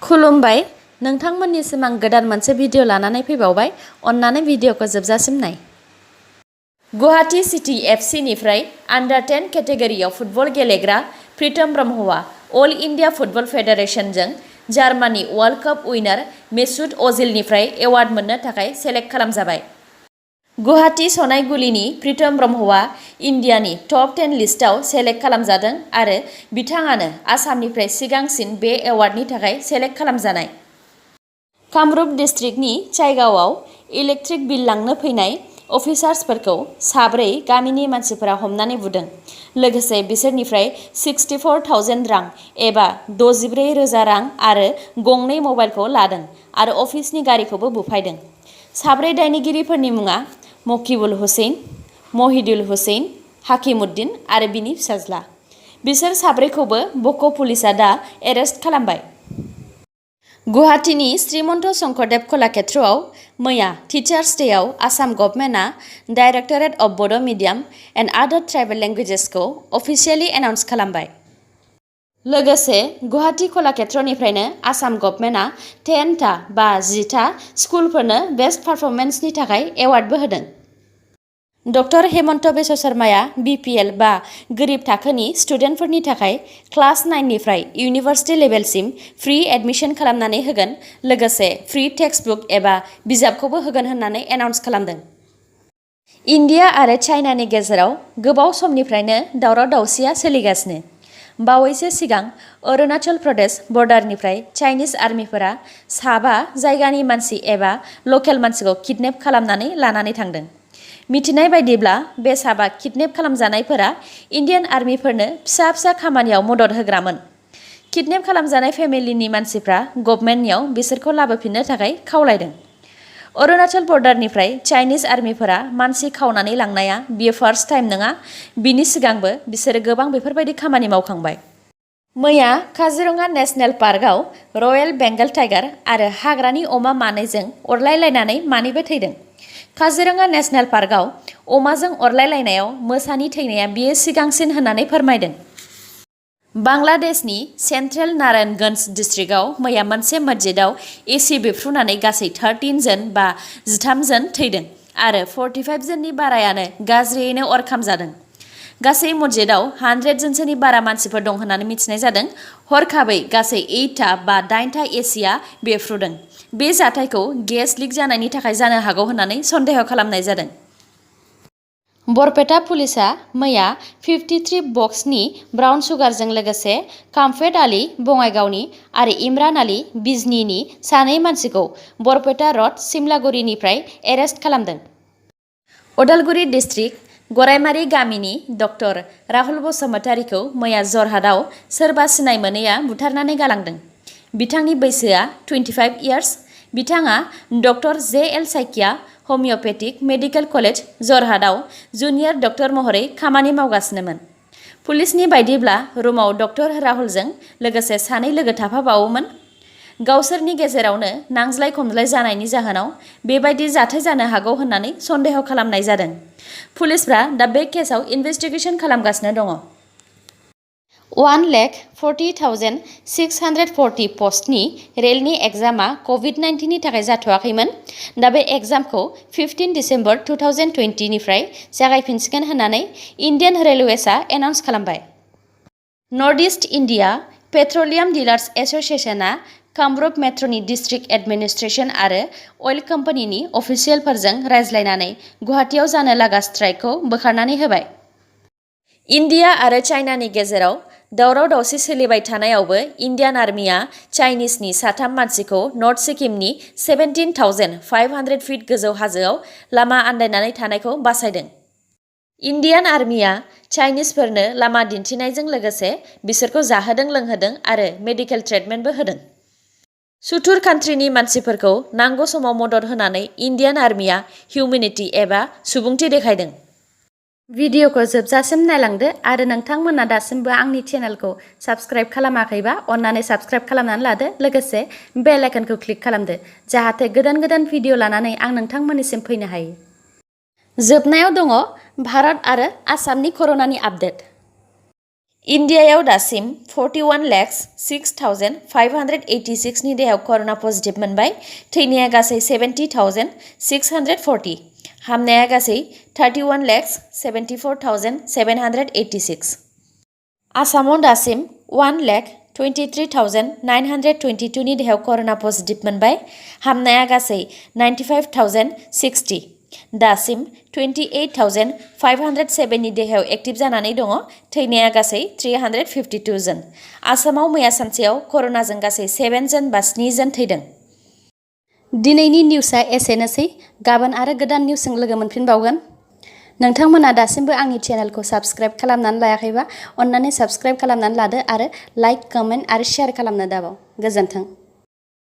खुलुमबाय नोंथांमोननिसिम आं गोदान मोनसे भिडिअ लानानै फैबावबाय अन्नानै भिडिअखौ जोबजासिम नाय। गुवाहाटी सिटी एफसी निफ्राय आन्डार 10 केटेगरियाव फुटबल गेलेग्रा प्रीतम ब्रह्मआ अल इन्डिया फुटबल फेडारेशनजों Germany world cup winner Mesut अजिलनिफ्राय एवार्ड मोननो थाखाय सेलेक्ट खालामजाबाय। गुवाहाटी सनायगुलिनि प्रीतम ब्रह्मआ इन्डियानि टप 10 लिस्टआव सेलेक्ट खालामजादों आरो बिथाङानो आसामनिफ्राय सिगांसिन बे एवार्डनि थाखाय सेलेक्ट खालामजानाय। कामरुप डिस्ट्रिक्टनि चाइगावआव इलेक्ट्रिक बिल लांनो फैनाय अफिसार्सफोरखौ साब्रै गामिनि मानसिफोरा हमनानै बुदों। लोगोसे बिसोरनिफ्राय 64,000 रां एबा 64,000 रां आरो गंनै मबाइलखौ लादों आरो अफिसनि गारिखौबो बुफायदों। साब्रै दायनिगिरिफोरनि मुङा मकिबुल हुसैन, महिदुल हुसैन, हाकिमुद्दिन आरो बिनि फिसाज्ला। बिसोर साब्रैखौबो बक' पुलिसआ दा एरेस्ट खालामबाय। गुवाहाटीनि श्रीमन्त शंकरदेव कलाक्षेत्रआव मैया टिचार्स डेआव आसाम गभर्नमेन्टआ डाइरेक्टरेट अफ बड' मिडियाम एन्ड आदार ट्राइबेल लेंगुवेजेसखौ अफिसियेलि एनाउन्स खालामबाय। लोगोसे गुवाहाटी कलाक्षेत्रनिफ्रायनो आसाम गभर्नमेन्टआ 10 स्कुलफोरनो बेस्ट पारफरमेन्सनि थाखाय एवार्डबो होदों। डक्टर हेमन्त बिश्व शर्माया बिपिएल बा गोरिब थाखोनि स्टुडेन्टफोरनि थाखाय क्लास 9 निफ्राय इउनिभार्सिटि लेभेलसिम फ्रि एडमिशन खालामनानै होगोन, लोगोसे फ्रि टेक्सटबुक एबा बिजाबखौबो होगोन होननानै एनाउन्स खालामदों। इन्डिया आरो चाइनानि गेजेराव गोबाव समनिफ्रायनो दावराव दावसिया सोलिगासिनो। बावैसो सिगां अरुणाचल प्रदेश बर्डारनिफ्राय चाइनिज आर्मिफोरा 7 जायगानि मानसि एबा लकेल मानसिखौ किडनेप खालामनानै लानानै थांदों। मिथिनाय बायदिब्ला बे 7 किडनेप खालामजानायफोरा इन्डियान आर्मिफोरनो फिसा फिसा खामानियाव मदद होग्रामोन। किडनेप खालामजानाय फेमिलिनि मानसिफ्रा गभर्नमेन्टनियाव बिसोरखौ लाबोफिननो थाखाय खावलायदों। अरुणाचल बर्डारनिफ्राय चाइनिज आर्मिफोरा मानसि खावनानै लांनाया बियो फार्स्ट टाइम नङा, बिनि सिगांबो बिसोरो गोबां बेफोरबायदि खामानि मावखांबाय। मैया काजिरङा नेशनेल पार्कआव रयेल बेंगल टाइगार आरो हाग्रानि अमा मानैजों अरलायलायनानै मानैबो थैदों। काजिरङा नेशनेल पार्कआव अमाजों अरलायलायनायाव मोसानि थैनाया बियो सिगांसिन होननानै फोरमायदों। बांलादेशनि सेन्ट्रेल नारायणगन्ज डिस्ट्रिक्टआव मैया मोनसे मस्जिदाव एसि बेफ्रुनानै गासै 13 जन बा 13 जन थैदों आरो 45 जननि बारायानो गाज्रियैनो अर खामजादों। गासै मस्जिदाव 100 जनसोनि बारा मानसिफोर दं होननानै मिथिनाय जादों। हरखाबै गासै 8 एसिया बेफ्रुदों। बे जाथायखौ गेस लिक जानायनि थाखाय जानो हागौ होननानै सन्देह खालामनाय जादों। बरपेटा पुलिसआ मैया 53 बक्सनि ब्राउन सुगारजों लोगोसे कामफेट आली बङाइगावनि आरो इमरान आली बिजनीनि 2 मानसिखौ बरपेटा रड सिमलागुरिनिफ्राय एरेस्ट खालामदों। अदालगुरि डिस्ट्रिक्ट गरायमारी गामिनि डक्टर राहुल बसुमतारीखौ मैया जरहाटआव सोरबा सिनाय मोनैया बुथारनानै गालांदों। बिथांनि बैसोआ 25 इयार्स। बिथाङा doctor J L. Saikia homeopathic medical college जरहाटआव जुनियर डक्टर महरै खामानि मावगासिनोमोन। पुलिसनि बायदिब्ला रुमाव डक्टर राहुलजों लोगोसे 2 लोगो थाफाबावोमोन। गावसोरनि गेजेरावनो नांज्लाय खमज्लाय जानायनि जाहोनाव बेबायदि जाथाय जानो हागौ होननानै सन्देह खालामनाय जादों। पुलिसफ्रा दा बे केसआव इनभेस्टिगेशन खालामगासिनो दङ। 1,40,640 पस्टनि रेलनि एग्जामआ COVID-19 नि थाखाय जाथ'वाखैमोन। दा बे एग्जामखौ 15 दिसेम्बर 2020 निफ्राय जागायफिनसिगोन होननानै इन्डियान रेलवेसआ एनाउन्स खालामबाय। North east India petroleum dealers एस'सिएशनआ कामरुप मेट्र'नि डिस्ट्रिक्ट एडमिनिस्ट्रेशन आरो अइल कम्पानिनि अफिसियेलफोरजों रायज्लायनानै गुवाहाटीआव जानो लागा स्ट्राइकखौ बोखारनानै होबाय। इन्डिया आरो चाइनानि गेजेराव दावराव दावसि सोलिबाय थानायावबो इन्डियान आर्मिया चाइनिजनि 3 मानसिखौ नर्थ सिक्किमनि 17,500 फिट गोजौ हाजोआव लामा आन्दायनानै थानायखौ बासायदों। इन्डियान आर्मिया चाइनिजफोरनो लामा दिन्थिनायजों लोगोसे बिसोरखौ जाहोदों लोंहोदों आरो मेडिकेल ट्रिटमेन्टबो होदों। सुथुर कान्ट्रिनि मानसिफोरखौ नांगौ समाव मदद होनानै इन्डियान आर्मिया हिउमेनिटी एबा सुबुंथि देखायदों। भिडिअखौ जोबजासिम नायलांदो आरो नोंथांमोना दासिमबो आंनि चेनेलखौ साबस्क्राइब खालामाखैबा अन्नानै साबस्क्राइब खालामनानै लादो, लोगोसे बेल आइकनखौ क्लिक खालामदो जाहाथे गोदान गोदान भिडिअ लानानै आं नोंथांमोननिसिम फैनो हायो। जोबनायाव दङ भारत आरो आसामनि कर'नानि आपडेट। इन्डियायाव दासिम 41,06,586 नि देहायाव कर'ना पजिटिभ मोनबाय। थैनाया गासै 70,640। हामनाया गासै 31,74,786। आसामाव दासिम 1,23,922 नि देहायाव कर'ना पजिटिभ मोनबाय। हामनाया गासै 95,060। दासिम 28,507 नि देहायाव एक्टिभ जानानै दङ। थैनाया गासै 352 जन। आसामाव मैया सानसेयाव कर'नाजों गासै 7 जन बा 7 जन थैदों। दिनैनि निउसआ एसेनोसै। गाबोन आरो गोदान निउसजों लोगो मोनफिनबावगोन। नोंथांमोना दासिमबो आंनि चेनेलखौ साबस्क्राइब खालामनानै लायाखैबा अन्नानै साबस्क्राइब खालामनानै लादो आरो लाइक, कमेन्ट आरो शेयार खालामनो दाबाव। गोजोन्थों।